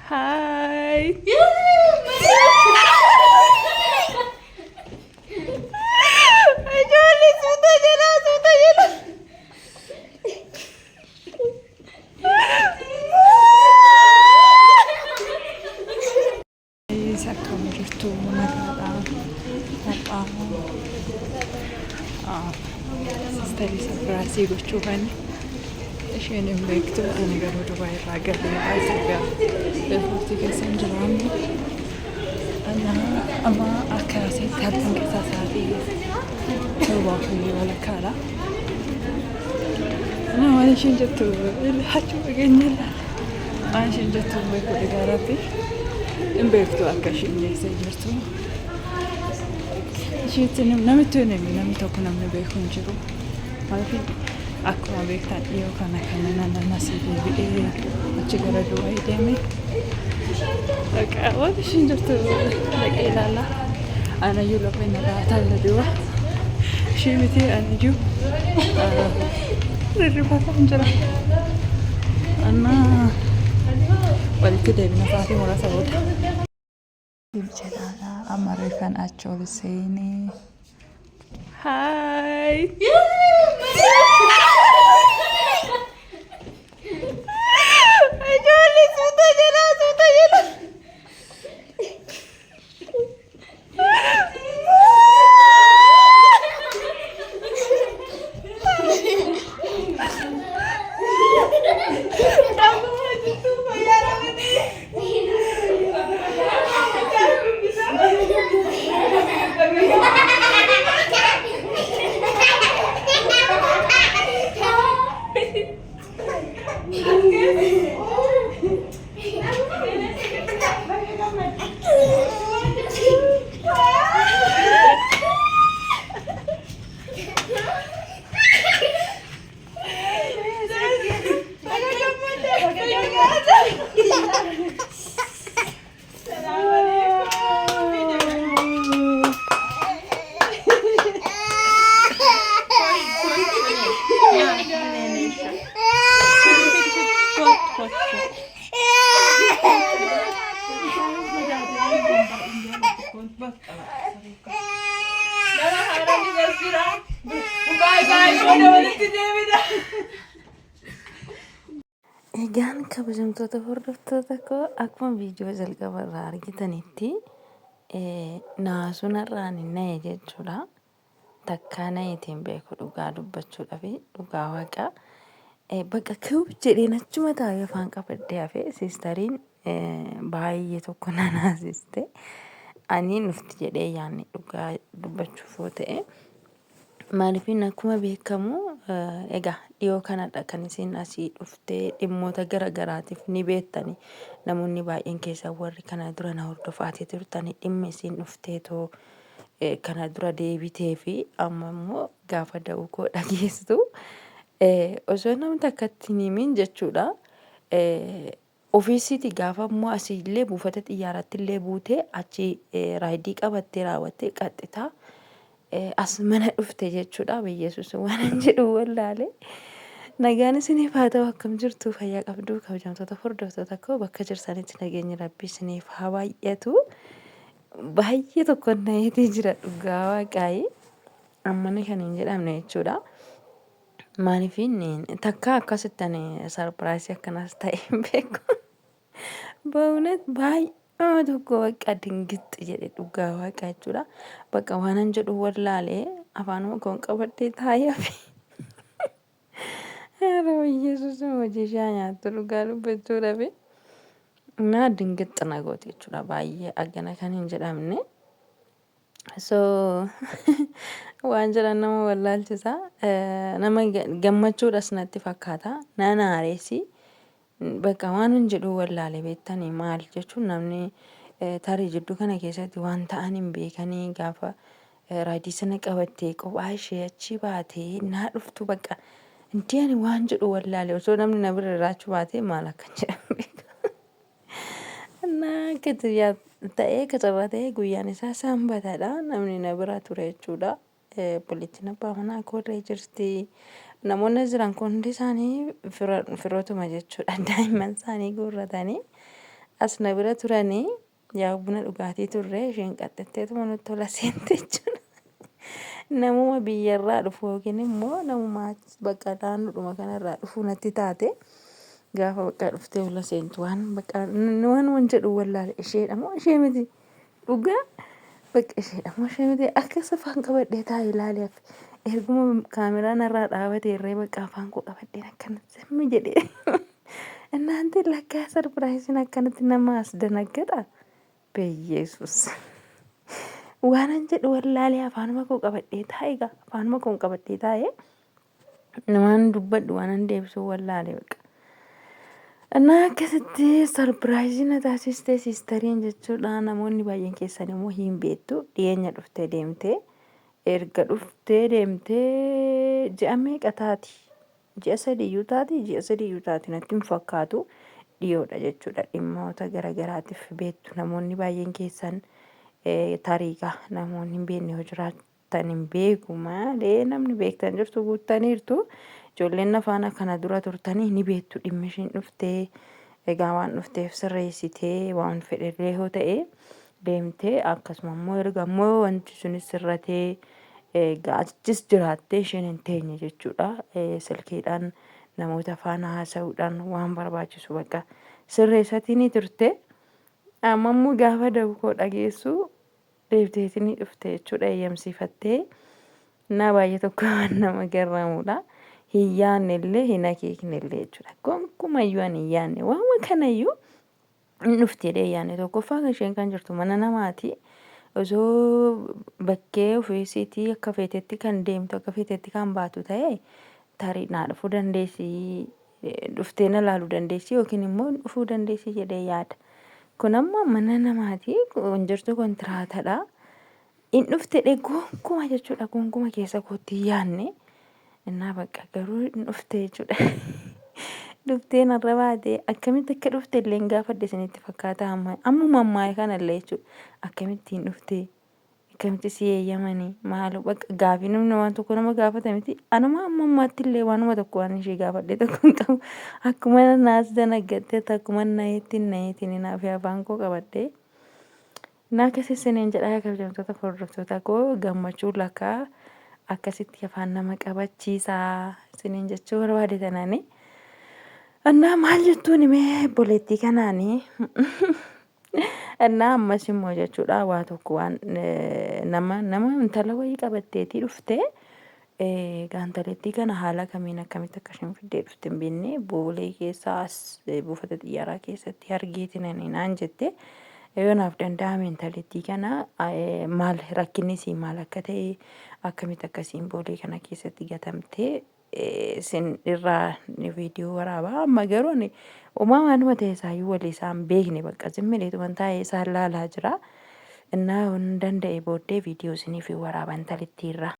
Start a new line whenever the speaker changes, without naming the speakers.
Hi. Ijoollee suuta jedhaa suuta jedhaa. Akkam jirtu nagaadha. Har'aa sisterii surprise gochuufani isheen hin beektu ani garuu Dubaay irraa galee Itoophiyaa airportii keessa hin jira amma. Ana amma akka asitti halkan keessaa sa'aatii 7:30dha. Ana waan isheen jettu achuma geenye ilaala. Waan isheen jettu hin beeku dhugaa rabbi. Hin beektu akka isheen geessee jirtu. Isheetti namitti hin himi namni tokko namni beeku hin jiru. Maaliif akkuma beektan dhiyoo kana kana nan asii deebi'ee achi gara Dubaay deeme. Dhaqaa waan isheen jirtu dhaqee ilaala. Anayyuu lafeen irraa taalla duuba. Ishee miti anayyuu rirrifataan jira. Annaa walitti deebina sa'aatii muraasa booda. Jedhaadha amma reefan achi ol seenee. Hi. Ijoollee suuta jedhaa suuta jedhaa.
Egaan kabajamtoota hordoftoota koo akkuma viidiyoo jalqaba irraa argitanitti naasuun har'aan hin na'e jechuudha. Takkaa na'eetiin beeku dhugaa dubbachuudhaaf dhugaa waaqa. Bakka kiw jedheen achuma taa'ee afaan qabadhee hafe siistariin baay'ee tokko na naasiste. Ani nufti jedhee yaanne dhugaa dubbachuuf yoo ta'e. Maaliifin akkuma beekamu egaa dhiyoo kanadha kan isin asii dhuftee dhimmoota gara garaatiif ni beektani. Namoonni baay'een keessan warri kana dura na hordofaatii turtani dhimma isin dhufteetoo kana dura deebitee fi amma immoo gaafa da'uu koo dhageessu osoo namni takkatti hin himin jechuudha. Ofiisiiti gaafa immoo asii illee buufata xiyyaaratti illee buutee achi raayidii qabattee raawwattee qaxxitaa as mana dhufte jechuudha. Biyyesuus waan hin jedhu wallaale. Nagaan isiniif haa ta'u akkam jirtu fayyaa qabdu kabajamtoota hordoftoota koo bakka jirtanitti nageenyi rabbii isiniif haa baay'atu. Baay'ee tokko na'eetii jira dhugaa waaqaayii ammana kan hin jedhamne jechuudha. Maaliif inni takka akkasitti ani sarpiraayisii akkanaas ta'e hin beeku. Ba'uunet baay'ee tokko bakka dingixxi jedhe dhugaa waaqa jechuudha. Bakka waanan jedhu wallaalee afaanuma koon qabadhee taa'ee hafe. Haa Yesuus hojii ishee nyaattu dhugaa dubbachuudhaaf. Naa dingixxi na goote jechuudha baay'ee agana kan hin jedhamne. So waan jedhan nama wallaalchisa. Nama gammachuudhas natti fakkaata. Nan aareesi. Bakka waan hin jedhu wallaale beektanii maal jechuun namni tarii jidduu kana keessatti waan ta'an hin beekanii gaafa raadii sana qabattee kophaa ishee achi baatee naa dhuftu bakka inti ani waan jedhu wallaale osoo namni na bira jiraachuu baatee maal akkan jedhan beeka. Innaa akka tiyyaa ta'ee akka carraa ta'ee guyyaan isaa sanbatadha. Namni na bira ture jechuudha. Obboleettiin abbaa manaa koollee jirti. Namoonni as jiran kun hundi isaanii firootuma jechuudha. Daa'imman isaanii guurratanii As na bira turanii yaa buna dhugaatii turre isheen qaxxatteetuma nutti tola seente jechuudha. Namuma biyyarraa dhufu yookiin immoo namuma bakka naannoodhuma kanarraa dhufu natti taate gaafa bakka dhuftee ola seentu waan bakka waan waan jedhu wallaale isheedha moo ishee miti dhugaa bakka isheedha moo ishee miti akka afaan qabadhee taa'e ilaale hafe erguma kaameraan narraa dhaabate irree bakka afaan koo qabadheen akkana zimmi jedhee Innaanti lakkaa sarpiraayiziin akkanatti nama as danaggaxa. Beyesus. Waanan jedhu wallaalee afaanuma koo qabadhee taa'e egaa afaanuma koon qabadhee taa'e namaan dubbadhu waanan deebisuu wallaalee baqa. Innaa akkasitti sarpiraayizii na taasiste siistariin jechuudha. Namoonni baay'een keessan immoo hin beektu dhiyeenya dhuftee deemtee erga dhuftee deemtee ji'a meeqa taati? Ji'a sadiiyyuu taati ji'a sadiiyyuu taati natti hin fakkaatu dhiyoodha jechuudha dhimmoota garagaraatiif beektu namoonni baay'een keessan tariikaa namoonni hin beekne yoo jiraatan hin beeku malee namni beektan jirtu guuttaniirtu ijoolleen afaana kana dura turtanii ni beektu dhimmi ishiin dhuftee egaa waan dhufteef sirreessitee waan fedhellee yoo ta'e deemtee akkasuma immoo erga immoo wanti sunis sirratee egaa achis jiraattee isheen hin teenye jechuudha. Silkiidhaan namoota faana haasa'uudhaan waan barbaachisu bakka sirreessatii ni turte. Amma immoo gaafa dawkoo dhageessu deebiteetii ni dhufte jechuudha eeyyamsiifattee. Naa baay'ee tokko waan nama garraamudha. Hin yaadne illee hin akeekne illee jechuudha. Gonkumayyuu ani hin yaadne waanuma kanayyuu hin dhufti jedhee yaadne tokkoffaa kan isheen kan jirtu mana namaati. Osoo bakkee ofiisiitii akka feetetti kan deemtu akka feetetti kan baatu ta'e tarii naa dhufuu dandeessi dhuftee na laaluu dandeessi yookiin immoo dhufuu dandeessi jedhee yaada. Kun amma mana namaati kun jirtu kontiraatadha. In dhufte jedhee gonkumaa jechuudha gonkuma keessa kootti hin yaadne. Innaa bakka garuu in dhufte jechuudha. Dhuftee narra baate akkamitti akka dhufte illee hin gaafadhe isinitti fakkaata amma ammuma ammaa kana illee jechuudha. Akkamitti hin dhufte akkamitti si eeyyamanii maaloo bakka gaafii namni waan tokko nama gaafata miti anuma amma ammaatti illee waanuma tokko waan ishee gaafadhe tokko hin qabu. Akkuma naas danaggatte akkuma nayeetti nayeetiin naaf afaan koo qabadhe. Naa akkas isiniin jedha kabajamtoota hordoftoota koo gammachuu lakkaa akkasitti afaan nama qabachiisa isiniin jechuu barbaade tanaani. Annaa maal jettuun mee obboleettii kanaani annaa ammas immoo jechuudha waa tokko waan nama nama intala wayii qabatteetii dhuftee gaantalettii kana haala kamiin akkamitti akka isheen fiddee dhufte hin beekne boolee keessaa as buufata xiyyaaraa keessatti argeetiin ani naan jette yoo naaf danda'ame intalettii kana maal rakkinni isii maal akka ta'e akkamitti akkasiin boolee kana keessatti gatamtee isin irraa viidiyoo waraabaa amma garuu ani uumaa waanuma ta'e isaayyuu walii isaan beekne bakka zimmileetuman taa'ee isaan laalaa jira. Innaa hin danda'e booddee viidiyoo isiniif waraaba intalittii irraa.